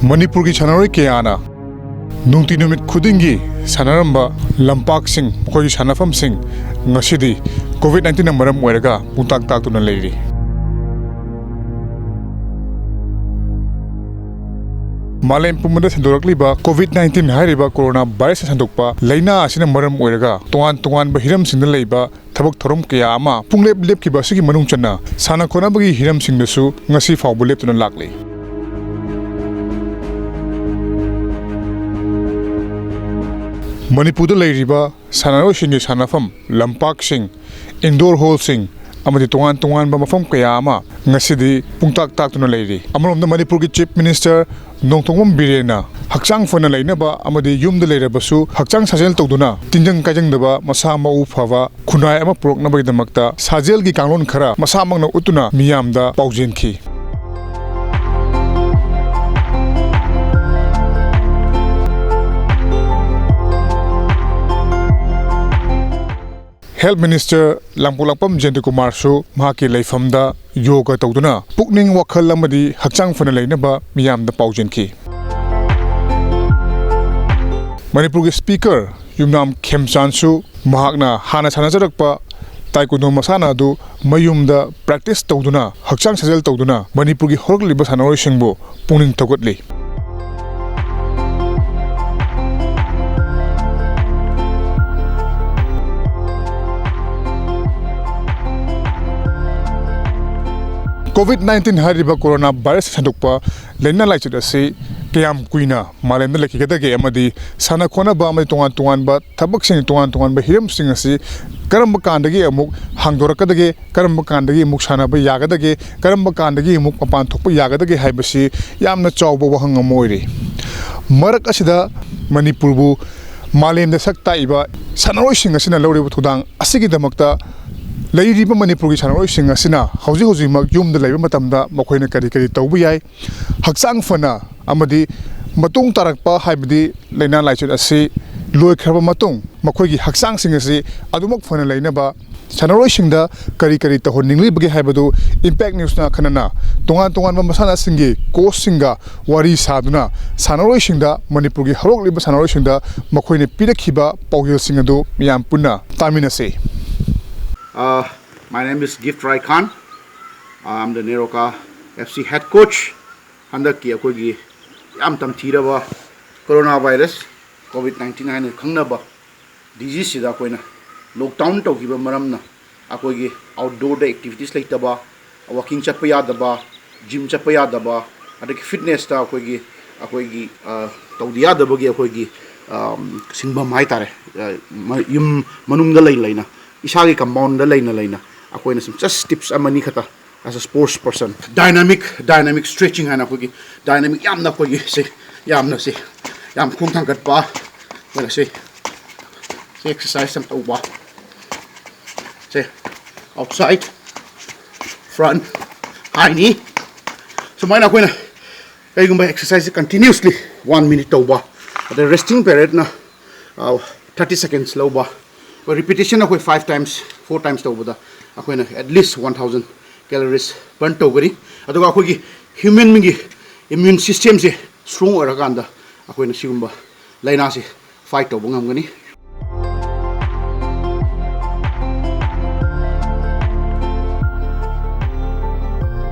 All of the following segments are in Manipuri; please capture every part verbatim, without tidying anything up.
ꯃꯅꯤꯄꯨꯔꯒꯤ ꯁꯥꯟꯅꯔꯣꯏ ꯀꯌꯥꯅ ꯅꯨꯡꯇꯤ ꯅꯨꯃꯤꯠ ꯈꯨꯗꯤꯡꯒꯤ ꯁꯥꯟꯅꯔꯝꯕ ꯂꯝꯄꯥꯛꯁꯤꯡ, ꯃꯈꯣꯏꯒꯤ ꯁꯥꯟꯅꯐꯝꯁꯤꯡ ꯉꯁꯤꯗꯤ ꯀꯣꯚꯤꯗ ꯅꯥꯏꯟꯇꯤꯟꯅ ꯃꯔꯝ ꯑꯣꯏꯔꯒ ꯄꯨꯡꯇꯥꯛ ꯇꯥꯛꯇꯨꯅ ꯂꯩꯔꯤ꯫ ꯃꯥꯂꯦꯝ ꯄꯨꯝꯕꯗ ꯁꯟꯗꯣꯔꯛꯂꯤꯕ ꯀꯣꯚꯤꯗ ꯅꯥꯏꯟꯇꯤꯟ ꯍꯥꯏꯔꯤꯕ ꯀꯣꯔꯣꯅꯥ ꯚꯥꯏꯔꯁꯅ ꯁꯟꯗꯣꯛꯄ ꯂꯥꯏꯅꯥ ꯑꯁꯤꯅ ꯃꯔꯝ ꯑꯣꯏꯔꯒ ꯇꯣꯉꯥꯟ ꯇꯣꯉꯥꯟꯕ ꯍꯤꯔꯝꯁꯤꯡꯗ ꯂꯩꯕ ꯊꯕꯛ ꯊꯧꯔꯝ ꯀꯌꯥ ꯑꯃ ꯄꯨꯡꯂꯦꯞ ꯂꯦꯞꯈꯤꯕ ꯑꯁꯤꯒꯤ ꯃꯅꯨꯡ ꯆꯟꯅ ꯁꯥꯟꯅ ꯈꯣꯠꯅꯕꯒꯤ ꯍꯤꯔꯝꯁꯤꯡꯗꯁꯨ ꯉꯁꯤ ꯐꯥꯎꯕ ꯂꯦꯞꯇꯨꯅ ꯂꯥꯛꯂꯤ꯫ ꯃꯅꯤꯄꯨꯔꯗ ꯂꯩꯔꯤꯕ ꯁꯥꯟꯅꯔꯣꯏꯁꯤꯡꯒꯤ ꯁꯥꯟꯅꯐꯝ, ꯂꯝꯄꯥꯛꯁꯤꯡ, ꯏꯟꯗꯣꯔ ꯍꯣꯜꯁꯤꯡ ꯑꯃꯗꯤ ꯇꯣꯉꯥꯟ ꯇꯣꯉꯥꯟꯕ ꯃꯐꯝ ꯀꯌꯥ ꯑꯃ ꯉꯁꯤꯗꯤ ꯄꯨꯡꯇꯥꯛ ꯇꯥꯛꯇꯨꯅ ꯂꯩꯔꯤ꯫ ꯑꯃꯔꯣꯝꯗ ꯃꯅꯤꯄꯨꯔꯒꯤ ꯆꯤꯐ ꯃꯤꯅꯤꯁꯇꯔ ꯅꯣꯡꯊꯣꯝꯕꯝ ꯕꯤꯔꯦꯟꯅ ꯍꯛꯆꯥꯡ ꯐꯅ ꯂꯩꯅꯕ ꯑꯃꯗꯤ ꯌꯨꯝꯗ ꯂꯩꯔꯕꯁꯨ ꯍꯛꯆꯥꯡ ꯁꯥꯖꯦꯜ ꯇꯧꯗꯨꯅ ꯇꯤꯟꯖꯪ ꯀꯥꯏꯖꯪꯗꯕ ꯃꯁꯥ ꯃꯎ ꯐꯕ ꯈꯨꯟꯅꯥꯏ ꯑꯃ ꯄꯨꯔꯛꯅꯕꯒꯤꯗꯃꯛꯇ ꯁꯥꯖꯦꯜꯒꯤ ꯀꯥꯡꯂꯣꯟ ꯈꯔ ꯃꯁꯥꯃꯛꯅ ꯎꯠꯇꯨꯅ ꯃꯤꯌꯥꯝꯗ ꯄꯥꯎꯖꯦꯟꯈꯤ꯫ ꯍꯦꯜꯊ ꯃꯤꯅꯤꯁꯇꯔ ꯂꯥꯡꯄꯣꯛꯂꯥꯛꯄꯝ ꯖꯌꯟꯇꯀꯨꯃꯥꯔꯁꯨ ꯃꯍꯥꯛꯀꯤ ꯂꯩꯐꯝꯗ ꯌꯣꯒ ꯇꯧꯗꯨꯅ ꯄꯨꯛꯅꯤꯡ ꯋꯥꯈꯜ ꯑꯃꯗꯤ ꯍꯛꯆꯥꯡ ꯐꯅ ꯂꯩꯅꯕ ꯃꯤꯌꯥꯝꯗ ꯄꯥꯎꯖꯦꯟꯈꯤ꯫ ꯃꯅꯤꯄꯨꯔꯒꯤ ꯁ꯭ꯄꯤꯀꯔ ꯌꯨꯝꯅꯥꯝ ꯈꯦꯝꯆꯥꯟꯁꯨ ꯃꯍꯥꯛꯅ ꯍꯥꯟꯅ ꯁꯥꯟꯅꯖꯔꯛꯄ ꯇꯥꯏꯀꯨꯟꯗꯣ ꯃꯁꯥꯟꯅ ꯑꯗꯨ ꯃꯌꯨꯝꯗ ꯄ꯭ꯔꯦꯛꯇꯤꯁ ꯇꯧꯗꯨꯅ, ꯍꯛꯆꯥꯡ ꯁꯥꯖꯦꯜ ꯇꯧꯗꯨꯅ ꯃꯅꯤꯄꯨꯔꯒꯤ ꯍꯧꯔꯛꯂꯤꯕ ꯁꯥꯟꯅꯔꯣꯏꯁꯤꯡꯕꯨ ꯄꯨꯛꯅꯤꯡ ꯊꯧꯒꯠꯂꯤ꯫ ꯀꯣꯚꯤꯗ ꯅꯥꯏꯟꯇꯤꯟ ꯍꯥꯏꯔꯤꯕ ꯀꯣꯔꯣꯅꯥ ꯚꯥꯏꯔꯁ ꯁꯟꯗꯣꯛꯄ ꯂꯥꯏꯅꯥ ꯂꯥꯏꯆꯠ ꯑꯁꯤ ꯀꯌꯥꯝ ꯀꯨꯏꯅ ꯃꯥꯂꯦꯝꯗ ꯂꯩꯈꯤꯒꯗꯒꯦ ꯑꯃꯗꯤ ꯁꯥꯟꯅ ꯈꯣꯠꯅꯕ ꯑꯃꯗꯤ ꯇꯣꯉꯥꯟ ꯇꯣꯉꯥꯟꯕ ꯊꯕꯛꯁꯤꯡ, ꯇꯣꯉꯥꯟ ꯇꯣꯉꯥꯟꯕ ꯍꯤꯔꯝꯁꯤꯡ ꯑꯁꯤ ꯀꯔꯝꯕ ꯀꯥꯟꯗꯒꯤ ꯑꯃꯨꯛ ꯍꯥꯡꯗꯣꯔꯛꯀꯗꯒꯦ, ꯀꯔꯝꯕ ꯀꯥꯟꯗꯒꯤ ꯑꯃꯨꯛ ꯁꯥꯟꯅꯕ ꯌꯥꯒꯗꯒꯦ, ꯀꯔꯝꯕ ꯀꯥꯟꯗꯒꯤ ꯑꯃꯨꯛ ꯃꯄꯥꯟ ꯊꯣꯛꯄ ꯌꯥꯒꯗꯒꯦ ꯍꯥꯏꯕꯁꯤ ꯌꯥꯝꯅ ꯆꯥꯎꯕ ꯋꯥꯍꯪ ꯑꯃ ꯑꯣꯏꯔꯤ꯫ ꯃꯔꯛ ꯑꯁꯤꯗ ꯃꯅꯤꯄꯨꯔꯕꯨ ꯃꯥꯂꯦꯝꯗ ꯁꯛ ꯇꯥꯛꯏꯕ ꯁꯥꯟꯅꯔꯣꯏꯁꯤꯡ ꯑꯁꯤꯅ ꯂꯧꯔꯤꯕ ꯊꯧꯗꯥꯡ ꯑꯁꯤꯒꯤꯗꯃꯛꯇ ꯂꯩꯔꯤꯕ ꯃꯅꯤꯄꯨꯔꯒꯤ ꯁꯥꯟꯅꯔꯣꯏꯁꯤꯡ ꯑꯁꯤꯅ ꯍꯧꯖꯤꯛ ꯍꯧꯖꯤꯛꯃꯛ ꯌꯨꯝꯗ ꯂꯩꯕ ꯃꯇꯝꯗ ꯃꯈꯣꯏꯅ ꯀꯔꯤ ꯀꯔꯤ ꯇꯧꯕ ꯌꯥꯏ? ꯍꯛꯆꯥꯡ ꯐꯅ ꯑꯃꯗꯤ ꯃꯇꯨꯡ ꯇꯥꯔꯛꯄ, ꯍꯥꯏꯕꯗꯤ ꯂꯥꯏꯅꯥ ꯂꯥꯏꯆꯠ ꯑꯁꯤ ꯂꯣꯏꯈ꯭ꯔꯕ ꯃꯇꯨꯡ, ꯃꯈꯣꯏꯒꯤ ꯍꯛꯆꯥꯡꯁꯤꯡ ꯑꯁꯤ ꯑꯗꯨꯃꯛ ꯐꯅ ꯂꯩꯅꯕ ꯁꯥꯟꯅꯔꯣꯏꯁꯤꯡꯗ ꯀꯔꯤ ꯀꯔꯤ ꯇꯧꯍꯟꯅꯤꯡꯂꯤꯕꯒꯦ ꯍꯥꯏꯕꯗꯨ Impact Newsꯅ ꯑꯈꯟꯅꯅ ꯇꯣꯉꯥꯟ ꯇꯣꯉꯥꯟꯕ ꯃꯁꯥꯟꯅꯁꯤꯡꯒꯤ coachꯁꯤꯡꯒ ꯋꯥꯔꯤ ꯁꯥꯗꯨꯅ ꯁꯥꯟꯅꯔꯣꯏꯁꯤꯡꯗ, ꯃꯅꯤꯄꯨꯔꯒꯤ ꯍꯧꯔꯛꯂꯤꯕ ꯁꯥꯟꯅꯔꯣꯏꯁꯤꯡꯗ ꯃꯈꯣꯏꯅ ꯄꯤꯔꯛꯈꯤꯕ ꯄꯥꯎꯖꯦꯜꯁꯤꯡ ꯑꯗꯨ ꯃꯤꯌꯥꯝ ꯄꯨꯟꯅ ꯇꯥꯃꯤꯟꯅꯁꯤ꯫ Uh, my name is Gift Raikan. I'm the Neroka F C head coach. ꯍꯟꯗꯛꯀꯤ ꯑꯩꯈꯣꯏꯒꯤ ꯌꯥꯝ ꯇꯝꯊꯤꯔꯕ corona virus, COVID nineteen ꯍꯥꯏꯅ ꯈꯪꯅꯕ diseaseꯁꯤꯗ ꯑꯩꯈꯣꯏꯅ lockdown ꯇꯧꯈꯤꯕ ꯃꯔꯝꯅ ꯑꯩꯈꯣꯏꯒꯤ outdoorꯗ activities ꯂꯩꯇꯕ, walking ꯆꯠꯄ ꯌꯥꯗꯕ, gym ꯆꯠꯄ ꯌꯥꯗꯕ, ꯑꯗꯒꯤ fitnessꯇ ꯑꯩꯈꯣꯏꯒꯤ ꯑꯩꯈꯣꯏꯒꯤ ꯑ, ꯇꯧꯗ ꯌꯥꯗꯕꯒꯤ ꯑꯩꯈꯣꯏꯒꯤ ꯑ, ꯁꯤꯟꯐꯝ ꯍꯥꯏꯇꯥꯔꯦ꯫ ꯑ, ꯃ- ꯌꯨꯝ ꯃꯅꯨꯡꯗ ꯂꯩ ꯂꯩꯅ, ꯏꯁꯥꯒꯤ compoundꯗ ꯂꯩꯅ ꯂꯩꯅ ꯑꯩꯈꯣꯏꯅ ꯁꯨꯝ just tips ꯑꯃꯅꯤ ꯈꯛꯇ, as a sports person, dynamic dynamic stretching ꯍꯥꯏꯅ ꯑꯩꯈꯣꯏꯒꯤ dynamic ꯌꯥꯝꯅ ꯑꯩꯈꯣꯏꯒꯤ ꯁꯤ ꯌꯥꯝꯅ ꯁꯤ ꯌꯥꯝ ꯈꯣꯡ ꯊꯥꯡꯒꯠꯄ, ꯑꯩꯈꯣꯏꯅ ꯁꯤ ꯁꯤ exercise ꯌꯥꯝ ꯇꯧꯕ, ꯁꯦ outside, front, high knee, ꯁꯨꯃꯥꯏꯅ ꯑꯩꯈꯣꯏꯅ ꯀꯩꯒꯨꯝꯕ exerciseꯁꯦ continuously one minute ꯇꯧꯕ, ꯑꯗ resting periodꯅ thirty seconds ꯂꯧꯕ, ꯑꯩꯈꯣꯏ repetition ꯑꯩꯈꯣꯏ five times, four times ꯇꯧꯕꯗ ꯑꯩꯈꯣꯏꯅ at least one thousand calories burn ꯇꯧꯒꯅꯤ꯫ ꯑꯗꯨꯒ ꯑꯩꯈꯣꯏꯒꯤ humanꯒꯤ immune systemꯁꯦ strong ꯑꯣꯏꯔꯀꯥꯟꯗ ꯑꯩꯈꯣꯏꯅ ꯁꯤꯒꯨꯝꯕ ꯂꯥꯏꯅꯥꯁꯦ fight ꯇꯧꯕ ꯉꯝꯒꯅꯤ꯫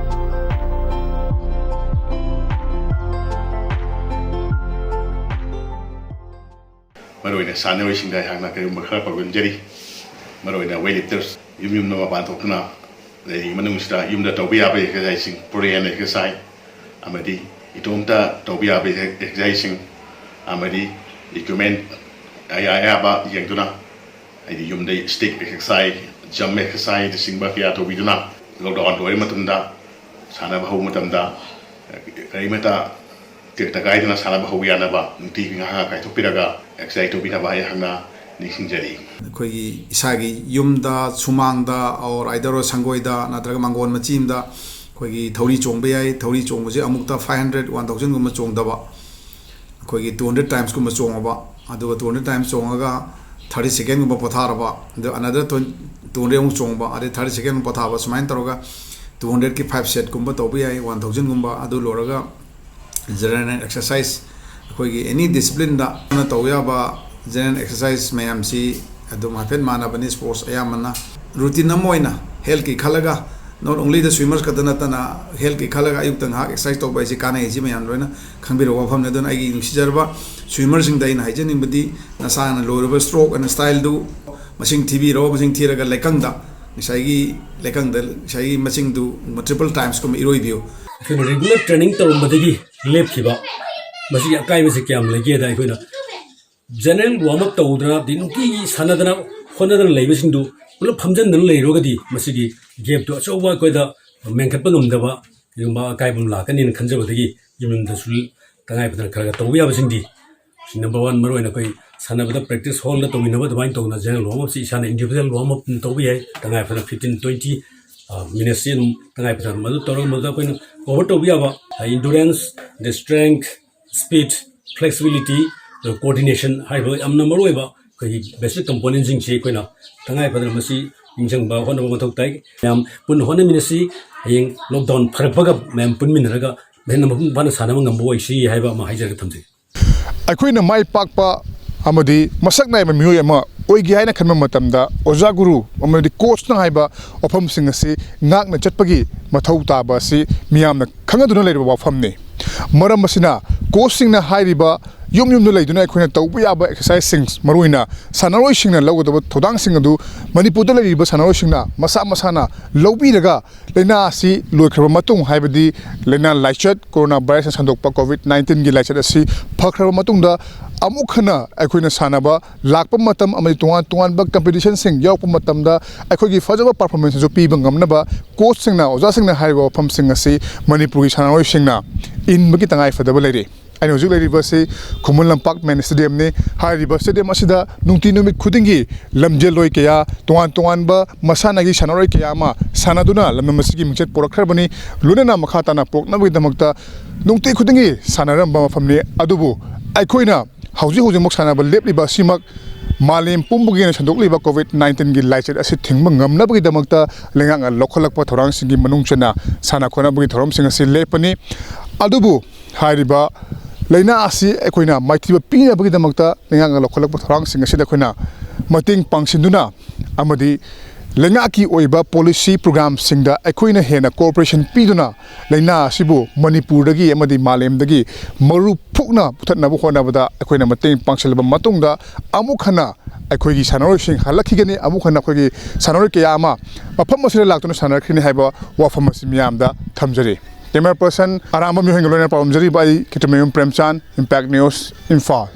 ꯃꯔꯨꯑꯣꯏꯅ ꯁꯥꯟꯅꯔꯣꯏꯁꯤꯡꯗ ꯑꯩꯍꯥꯛꯅ ꯀꯔꯤꯒꯨꯝꯕ ꯈꯔ ꯄꯥꯎꯗꯝꯖꯔꯤ꯫ ꯃꯔꯨꯑꯣꯏꯅ weight lifters ꯌꯨꯝ ꯌꯨꯝꯗ ꯃꯄꯥꯟ ꯊꯣꯛꯇꯨꯅ ꯂꯩꯔꯤꯉꯩ ꯃꯅꯨꯡꯁꯤꯗ ꯌꯨꯝꯗ ꯇꯧꯕ ꯌꯥꯕ exerciseꯁꯤꯡ, free hand exercise ꯑꯃꯗꯤ ꯏꯇꯣꯝꯇ ꯇꯧꯕ ꯌꯥꯕ exerciseꯁꯤꯡ ꯑꯃꯗꯤ equipment ꯑꯌꯥ ꯑꯌꯥꯕ ꯌꯦꯡꯗꯨꯅ, ꯍꯥꯏꯗꯤ ꯌꯨꯝꯗ stick exercise, jump exerciseꯅꯆꯤꯡꯕ ꯀꯌꯥ ꯇꯧꯕꯤꯗꯨꯅ lockdown ꯂꯣꯏꯔ ꯃꯇꯨꯡꯗ ꯁꯥꯟꯅꯕ ꯍꯧꯕ ꯃꯇꯝꯗ ꯀꯔꯤꯃꯇ ꯇꯦꯛꯇ ꯀꯥꯏꯗꯅ ꯁꯥꯟꯅꯕ ꯍꯧꯕ ꯌꯥꯅꯕ ꯅꯨꯡꯇꯤꯒꯤ ꯉꯥꯏꯍꯥꯛ ꯉꯥꯏꯍꯥꯛ ꯀꯥꯏꯊꯣꯛꯄꯤꯔꯒ exercise ꯇꯧꯕꯤꯅꯕ ꯑꯩꯍꯥꯛꯅ ꯅꯤꯡꯁꯤꯡꯖꯔꯤ꯫ ꯑꯩꯈꯣꯏꯒꯤ ꯏꯁꯥꯒꯤ ꯌꯨꯝꯗ, ꯁꯨꯃꯥꯡꯗ, or either ꯁꯪꯒꯣꯏꯗ ꯅꯠꯇ꯭ꯔꯒ ꯃꯥꯡꯒꯣꯟ ꯃꯆꯤ ꯑꯃꯗ ꯑꯩꯈꯣꯏꯒꯤ ꯊꯧꯔꯤ ꯆꯣꯡꯕ ꯌꯥꯏ꯫ ꯊꯧꯔꯤ ꯆꯣꯡꯕꯁꯦ ꯑꯃꯨꯛꯇ five hundred, one thousandꯒꯨꯝꯕ ꯆꯣꯡꯗꯕ, ꯑꯩꯈꯣꯏꯒꯤ two hundred timesꯀꯨꯝꯕ ꯆꯣꯡꯉꯕ, ꯑꯗꯨꯒ two hundred times ꯆꯣꯡꯉꯒ thirty secondꯒꯨꯝꯕ ꯄꯣꯊꯥꯔꯕ, ꯑꯗꯨ another twenty, ꯇꯨ ꯍꯟꯗ꯭ꯔꯦꯗꯃꯨꯛ ꯆꯣꯡꯕ, ꯑꯗꯩ ꯊꯥꯔꯇꯤ ꯁꯦꯀꯦꯟ ꯄꯣꯊꯥꯕ, ꯁꯨꯃꯥꯏꯅ ꯇꯧꯔꯒ ꯇꯨ ꯍꯟꯗ꯭ꯔꯦꯗꯀꯤ ꯐꯥꯏꯚ ꯁꯦꯠꯀꯨꯝꯕ ꯇꯧꯕ ꯌꯥꯏ, ꯋꯥꯟ ꯊꯥꯎꯖꯟꯒꯨꯝꯕ꯫ ꯑꯗꯨ ꯂꯣꯏꯔꯒ ꯖꯦꯅꯔꯦꯜ ꯑꯦꯛꯁꯔꯁꯥꯏꯁ, ꯑꯩꯈꯣꯏꯒꯤ ꯑꯦꯅꯤ ꯗꯤꯁꯤꯄ꯭ꯂꯤꯟꯗ ꯇꯧ ꯌꯥꯕ ꯖꯦꯅꯔꯦꯜ ꯑꯦꯛꯁꯔꯁꯥꯏꯁ ꯃꯌꯥꯝꯁꯤ ꯑꯗꯨꯝ ꯍꯥꯏꯐꯦꯠ ꯃꯥꯟꯅꯕꯅꯤ꯫ ꯁ꯭ꯄꯣꯔꯠꯁ ꯑꯌꯥꯝꯕꯅ ꯔꯨꯇꯤꯟ ꯑꯃ ꯑꯣꯏꯅ ꯍꯦꯜꯠꯀꯤ ꯈꯜꯂꯒ, not only the swimmers ꯈꯛꯇ ꯅꯠꯇꯅ, ꯍꯦꯜꯠꯀꯤ ꯈꯜꯂꯒ ꯑꯌꯨꯛꯇ ꯉꯥꯏꯍꯥꯛ ꯑꯦꯛꯁꯔꯁꯥꯏꯁ ꯇꯧꯕ ꯍꯥꯏꯁꯤ ꯀꯥꯟꯅꯩ ꯍꯥꯏꯁꯤ ꯃꯌꯥꯝ ꯂꯣꯏꯅ ꯈꯪꯕꯤꯔꯕ ꯋꯥꯐꯝꯅꯤ꯫ ꯑꯗꯨꯅ ꯑꯩꯒꯤ ꯅꯨꯡꯁꯤꯖꯔꯕ ꯁ꯭ꯋꯤꯃꯔꯁꯤꯡꯗ ꯑꯩꯅ ꯍꯥꯏꯖꯅꯤꯡꯕꯗꯤ, ꯅꯁꯥꯅ ꯂꯣꯏꯔꯕ ꯁ꯭ꯇ꯭ꯔꯣꯛ ꯑꯦꯟ ꯁ꯭ꯇꯥꯏꯜꯗꯨ ꯃꯁꯤꯡ ꯊꯤꯕꯤꯔꯣ, ꯃꯁꯤꯡ ꯊꯤꯔꯒ ꯂꯩꯀꯪꯗ, ꯉꯁꯥꯏꯒꯤ ꯂꯩꯀꯪꯗ ꯉꯁꯥꯏꯒꯤ ꯃꯁꯤꯡꯗꯨ ꯇ꯭ꯔꯤꯄꯜ ꯇꯥꯏꯝꯁꯀꯨꯝꯕ ꯏꯔꯣꯏꯕꯤꯌꯨ꯫ ꯑꯩꯈꯣꯏꯅ ꯔꯤꯒꯨꯂꯔ ꯇ꯭ꯔꯦꯅꯤꯡ ꯇꯧꯔꯝꯕꯗꯒꯤ ꯂꯦꯞꯈꯤꯕ, ꯃꯁꯤꯒꯤ ꯑꯀꯥꯏꯕꯁꯤ ꯀꯌꯥꯝ ꯂꯩꯒꯦꯗ, ꯑꯩꯈꯣꯏꯅ ꯖꯦꯅꯔꯦꯜ ꯋꯥꯔꯝ ꯑꯞ ꯇꯧꯗꯅ, ꯑꯗꯩ ꯅꯨꯡꯇꯤꯒꯤ ꯁꯥꯟꯅꯗꯅ ꯈꯣꯠꯅꯗꯅ ꯂꯩꯕꯁꯤꯡꯗꯨ ꯄꯨꯂꯞ ꯐꯝꯖꯤꯟꯗꯅ ꯂꯩꯔꯒꯗꯤ ꯃꯁꯤꯒꯤ ꯒꯦꯞꯇꯨ ꯑꯆꯧꯕ ꯑꯩꯈꯣꯏꯗ ꯃꯦꯟꯈꯠꯄ ꯉꯝꯗꯕ, ꯀꯩꯒꯨꯝꯕ ꯑꯀꯥꯏꯕ ꯑꯃ ꯂꯥꯛꯀꯅꯤꯅ ꯈꯟꯖꯕꯗꯒꯤ ꯌꯨꯝ ꯌꯨꯝꯗꯁꯨ ꯇꯉꯥꯏ ꯐꯗꯅ ꯈꯔ ꯈꯔ ꯇꯧꯕ ꯌꯥꯕꯁꯤꯡꯗꯤ, ꯁꯤ ꯅꯝꯕꯔ ꯋꯥꯟ, ꯃꯔꯨ ꯑꯣꯏꯅ ꯑꯩꯈꯣꯏ ꯁꯥꯟꯅꯕꯗ ꯄ꯭ꯔꯦꯛꯇꯤꯁ ꯍꯣꯜꯗ ꯇꯧꯃꯤꯟꯅꯕ ꯑꯗꯨꯃꯥꯏꯅ ꯇꯧꯗꯅ ꯖꯦꯅꯔꯦꯜ ꯋꯥꯔꯝ ꯑꯞꯁꯤ ꯏꯁꯥꯅ ꯏꯟꯗꯤꯕꯤꯖꯨꯋꯦꯜ ꯋꯥꯔꯝ ꯑꯞ ꯇꯧꯕ ꯌꯥꯏ꯫ ꯇꯉꯥꯏ ꯐꯗꯅ ꯐꯤꯐꯇꯤꯟ ꯇ꯭ꯋꯦꯟꯇꯤ ꯃꯤꯅꯠꯁꯤ ꯑꯗꯨꯝ ꯇꯉꯥꯏ ꯐꯗꯅ ꯃꯗꯨ ꯇꯧꯔꯒ ꯃꯗꯨꯗ ꯑꯩꯈꯣꯏꯅ ꯀꯣꯚꯔ ꯇꯧꯕ ꯌꯥꯕ ꯏꯟꯗꯨꯔꯦꯟꯁ, ꯑꯗꯩ ꯁ꯭ꯇꯔꯦꯡꯊ, ꯁ꯭ꯄꯤꯗ, ꯐ꯭ꯂꯦꯛꯁꯤꯕꯤꯂꯤꯇꯤ, ꯑꯗꯨꯒ ꯀꯣꯑꯣꯔꯗꯤꯅꯦꯁꯟ ꯍꯥꯏꯔꯤꯕ ꯌꯥꯝꯅ ꯃꯔꯨꯑꯣꯏꯕ ꯑꯩꯈꯣꯏꯒꯤ ꯕꯦꯁꯤꯛ ꯀꯝꯄꯣꯅꯦꯟꯁꯤꯡꯁꯤ ꯑꯩꯈꯣꯏꯅ ꯇꯉꯥꯏ ꯐꯗꯅ ꯃꯁꯤ ꯅꯤꯡꯁꯤꯡꯕ ꯍꯣꯠꯅꯕ ꯃꯊꯧ ꯇꯥꯏ꯫ ꯃꯌꯥꯝ ꯄꯨꯟꯅ ꯍꯣꯠꯅꯃꯤꯟꯅꯁꯤ꯫ ꯍꯌꯦꯡ ꯂꯣꯛꯗꯥꯎꯟ ꯐꯔꯛꯄꯒ ꯃꯌꯥꯝ ꯄꯨꯟꯃꯤꯟꯅꯔꯒ ꯍꯦꯟꯅ ꯃꯄꯨꯡ ꯐꯥꯅ ꯁꯥꯟꯅꯕ ꯉꯝꯕ ꯑꯣꯏꯁꯤ ꯍꯥꯏꯕ ꯑꯃ ꯍꯥꯏꯖꯔꯒ ꯊꯝꯖꯒꯦ꯫ ꯑꯩꯈꯣꯏꯅ ꯃꯥꯏ ꯄꯥꯛꯄ ꯑꯃꯗꯤ ꯃꯁꯛ ꯅꯥꯏꯕ ꯃꯤꯑꯣꯏ ꯑꯃ ꯑꯣꯏꯒꯦ ꯍꯥꯏꯅ ꯈꯟꯕ ꯃꯇꯝꯗ ꯑꯣꯖꯥ ꯒꯨꯔꯨ ꯑꯃꯗꯤ ꯀꯣꯆꯅ ꯍꯥꯏꯕ ꯋꯥꯐꯝꯁꯤꯡ ꯑꯁꯤ ꯉꯥꯛꯅ ꯆꯠꯄꯒꯤ ꯃꯊꯧ ꯇꯥꯕ ꯑꯁꯤ ꯃꯤꯌꯥꯝꯅ ꯈꯪꯅꯗꯨꯅ ꯂꯩꯔꯕ ꯋꯥꯐꯝꯅꯤ꯫ ꯃꯔꯝ ꯑꯁꯤꯅ ꯀꯣꯆꯁꯤꯡꯅ ꯍꯥꯏꯔꯤꯕ ꯌꯨꯝ ꯌꯨꯝꯗ ꯂꯩꯗꯨꯅ ꯑꯩꯈꯣꯏꯅ ꯇꯧꯕ ꯌꯥꯕ ꯑꯦꯛꯁꯔꯁꯥꯏꯁꯁꯤꯡ, ꯃꯔꯨꯑꯣꯏꯅ ꯁꯥꯟꯅꯔꯣꯏꯁꯤꯡꯅ ꯂꯧꯒꯗꯕ ꯊꯧꯗꯥꯡꯁꯤꯡ ꯑꯗꯨ ꯃꯅꯤꯄꯨꯔꯗ ꯂꯩꯔꯤꯕ ꯁꯥꯟꯅꯔꯣꯏꯁꯤꯡꯅ ꯃꯁꯥ ꯃꯁꯥꯅ ꯂꯧꯕꯤꯔꯒ, ꯂꯥꯏꯅꯥ ꯑꯁꯤ ꯂꯣꯏꯈ꯭ꯔꯕ ꯃꯇꯨꯡ, ꯍꯥꯏꯕꯗꯤ ꯂꯥꯏꯅꯥ ꯂꯥꯏꯆꯠ, ꯀꯣꯔꯣꯅꯥ ꯚꯥꯏꯔꯁꯅ ꯁꯟꯗꯣꯛꯄ ꯀꯣꯚꯤꯗ ꯅꯥꯏꯟꯇꯤꯟꯒꯤ ꯂꯥꯏꯆꯠ ꯑꯁꯤ ꯐꯈ꯭ꯔꯕ ꯃꯇꯨꯡꯗ, ꯑꯃꯨꯛ ꯍꯟꯅ ꯑꯩꯈꯣꯏꯅ ꯁꯥꯟꯅꯕ ꯂꯥꯛꯄ ꯃꯇꯝ ꯑꯃꯗꯤ ꯇꯣꯉꯥꯟ ꯇꯣꯉꯥꯟꯕ ꯀꯝꯄꯤꯇꯤꯁꯟꯁꯤꯡ ꯌꯥꯎꯔꯛꯄ ꯃꯇꯝꯗ ꯑꯩꯈꯣꯏꯒꯤ ꯐꯖꯕ ꯄꯔꯐꯣꯔꯃꯦꯟꯁ ꯑꯗꯨ ꯄꯤꯕ ꯉꯝꯅꯕ ꯀꯣꯆꯁꯤꯡꯅ, ꯑꯣꯖꯥꯁꯤꯡꯅ ꯍꯥꯏꯔꯤꯕ ꯋꯥꯐꯝꯁꯤꯡ ꯑꯁꯤ ꯃꯅꯤꯄꯨꯔꯒꯤ ꯁꯥꯟꯅꯔꯣꯏꯁꯤꯡꯅ ꯏꯟꯕꯒꯤ ꯇꯉꯥꯏ ꯐꯗꯕ ꯂꯩꯔꯤ꯫ ꯑꯩꯅ ꯍꯧꯖꯤꯛ ꯂꯩꯔꯤꯕꯁꯤ ꯈꯨꯃꯟ ꯂꯝꯄꯥꯛ ꯃꯦꯟ ꯁ꯭ꯇꯦꯗꯤꯌꯝꯅꯤ꯫ ꯍꯥꯏꯔꯤꯕ ꯁ꯭ꯇꯦꯗꯤꯌꯝ ꯑꯁꯤꯗ ꯅꯨꯡꯇꯤ ꯅꯨꯃꯤꯠ ꯈꯨꯗꯤꯡꯒꯤ ꯂꯝꯖꯦꯜꯂꯣꯏ ꯀꯌꯥ, ꯇꯣꯉꯥꯟ ꯇꯣꯉꯥꯟꯕ ꯃꯁꯥꯟꯅꯒꯤ ꯁꯥꯟꯅꯔꯣꯏ ꯀꯌꯥ ꯑꯃ ꯁꯥꯟꯅꯗꯨꯅ ꯂꯝꯗꯝ ꯑꯁꯤꯒꯤ ꯃꯤꯡꯆꯠ ꯄꯨꯔꯛꯈ꯭ꯔꯕꯅꯤ꯫ ꯂꯣꯏꯅꯅ ꯃꯈꯥ ꯇꯥꯅ ꯄꯨꯔꯛꯅꯕꯒꯤꯗꯃꯛꯇ ꯅꯨꯡꯇꯤ ꯈꯨꯗꯤꯡꯒꯤ ꯁꯥꯟꯅꯔꯝꯕ ꯃꯐꯝꯅꯤ꯫ ꯑꯗꯨꯕꯨ ꯑꯩꯈꯣꯏꯅ ꯍꯧꯖꯤꯛ ꯍꯧꯖꯤꯛꯃꯛ ꯁꯥꯟꯅꯕ ꯂꯦꯞꯂꯤꯕ ꯑꯁꯤꯃꯛ ꯃꯥꯂꯦꯝ ꯄꯨꯝꯕꯒꯤ ꯑꯣꯏꯅ ꯁꯟꯗꯣꯛꯂꯤꯕ ꯀꯣꯚꯤꯗ ꯅꯥꯏꯟꯇꯤꯟꯒꯤ ꯂꯥꯏꯆꯠ ꯑꯁꯤ ꯊꯤꯡꯕ ꯉꯝꯅꯕꯒꯤꯗꯃꯛꯇ ꯂꯩꯉꯥꯛꯅ ꯂꯧꯈꯠꯂꯛꯄ ꯊꯧꯔꯥꯡꯁꯤꯡꯒꯤ ꯃꯅꯨꯡ ꯆꯟꯅ ꯁꯥꯟꯅ ꯈꯣꯠꯅꯕꯒꯤ ꯊꯧꯔꯝꯁꯤꯡ ꯑꯁꯤ ꯂꯦꯞꯄꯅꯤ꯫ ꯑꯗꯨꯕꯨ ꯍꯥꯏꯔꯤꯕ ꯂꯥꯏꯅꯥ ꯑꯁꯤ ꯑꯩꯈꯣꯏꯅ ꯃꯥꯏꯊꯤꯕ ꯄꯤꯅꯕꯒꯤꯗꯃꯛꯇ ꯂꯩꯉꯥꯛꯅ ꯂꯧꯈꯠꯂꯛꯄ ꯊꯧꯔꯥꯡꯁꯤꯡ ꯑꯁꯤꯗ ꯑꯩꯈꯣꯏꯅ ꯃꯇꯦꯡ ꯄꯥꯡꯁꯤꯟꯗꯨꯅ ꯑꯃꯗꯤ ꯂꯩꯉꯥꯛꯀꯤ ꯑꯣꯏꯕ ꯄꯣꯂꯤꯁꯤ ꯄ꯭ꯔꯣꯒ꯭ꯔꯥꯝꯁꯤꯡꯗ ꯑꯩꯈꯣꯏꯅ ꯍꯦꯟꯅ ꯀꯣꯑꯣꯄꯔꯦꯁꯟ ꯄꯤꯗꯨꯅ ꯂꯥꯏꯅꯥ ꯑꯁꯤꯕꯨ ꯃꯅꯤꯄꯨꯔꯗꯒꯤ ꯑꯃꯗꯤ ꯃꯥꯂꯦꯝꯗꯒꯤ ꯃꯔꯨ ꯐꯨꯛꯅ ꯄꯨꯊꯠꯅꯕ ꯍꯣꯠꯅꯕꯗ ꯑꯩꯈꯣꯏꯅ ꯃꯇꯦꯡ ꯄꯥꯡꯁꯤꯜꯂꯕ ꯃꯇꯨꯡꯗ, ꯑꯃꯨꯛ ꯍꯟꯅ ꯑꯩꯈꯣꯏꯒꯤ ꯁꯥꯟꯅꯔꯣꯏꯁꯤꯡ ꯍꯜꯂꯛꯈꯤꯒꯅꯤ, ꯑꯃꯨꯛ ꯍꯟꯅ ꯑꯩꯈꯣꯏꯒꯤ ꯁꯥꯟꯅꯔꯣꯏ ꯀꯌꯥ ꯑꯃ ꯃꯐꯝ ꯑꯁꯤꯗ ꯂꯥꯛꯇꯨꯅ ꯁꯥꯟꯅꯔꯛꯈꯤꯅꯤ ꯍꯥꯏꯕ ꯋꯥꯐꯝ ꯑꯁꯤ ꯃꯤꯌꯥꯝꯗ ꯊꯝꯖꯔꯤ꯫ ꯀꯦꯃꯦꯔꯥ ꯄꯔꯁꯟ ꯑꯔꯥꯝꯕꯝ ꯌꯣꯍꯦꯟꯒ ꯂꯣꯏꯅꯅ ꯄꯥꯎꯗꯝꯖꯔꯤꯕ ꯑꯩ ꯈꯦꯇ꯭ꯔꯤꯃꯌꯨꯝ ꯄ꯭ꯔꯦꯝꯆꯥꯟ, ꯏꯝꯄꯦꯛ ꯅ꯭ꯌꯨꯁ, ꯏꯝꯐꯥꯜ꯫